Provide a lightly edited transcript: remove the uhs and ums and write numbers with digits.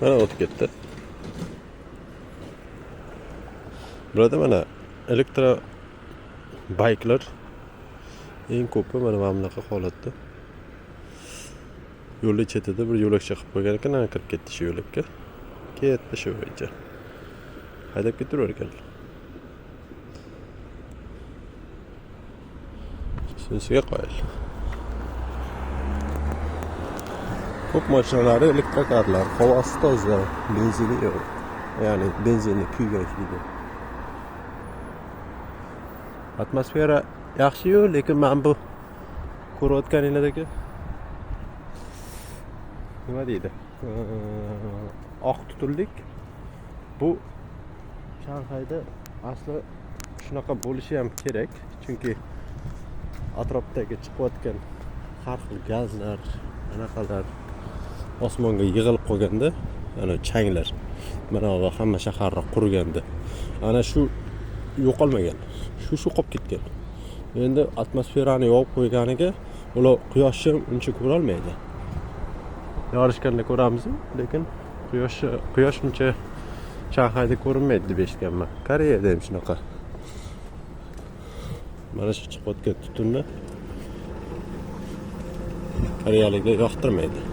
Mana o'tib ketdi. Bularda mana elektro bayklar eng ko'pi mana bunaqa holatda. Yo'lni chetida bir yo'lakcha qilib qo'ygan ekan, ana kirib ketdi shu yo'lakka. Ketdi shu bo'yicha. Haydab ketaverar ekan. Shunisiga qoyil. Ko'p mashinalari elektrokarlar, havosi toza, benzini yo'q. Ya'ni benzinni kuygan hidi. Atmosfera yaxshi-yu, lekin mana bu ko'rayotganinglardagi nima deydi? Oq tutunlik bu Shanxayda asli shunaqa bo'lishi ham kerak, chunki atrofdagi chiqayotgan har xil gazlar, anaqalar osmonga yig'ilib qolganda, ana changlar mana bu hamma shaharni qurganda, ana shu yo'qolmagan, shu qolib ketgan. Endi atmosferani yopib qo'yganiga ular quyoshni uncha ko'ra olmaydi. Yorishganda ko'ramiz, lekin quyosh uncha Shanxayda ko'rinmaydi deb eshitganman. Koreyada ham shunaqa. Mana shu chiqayotgan tutunni koreyaliklar yoqtirmaydi.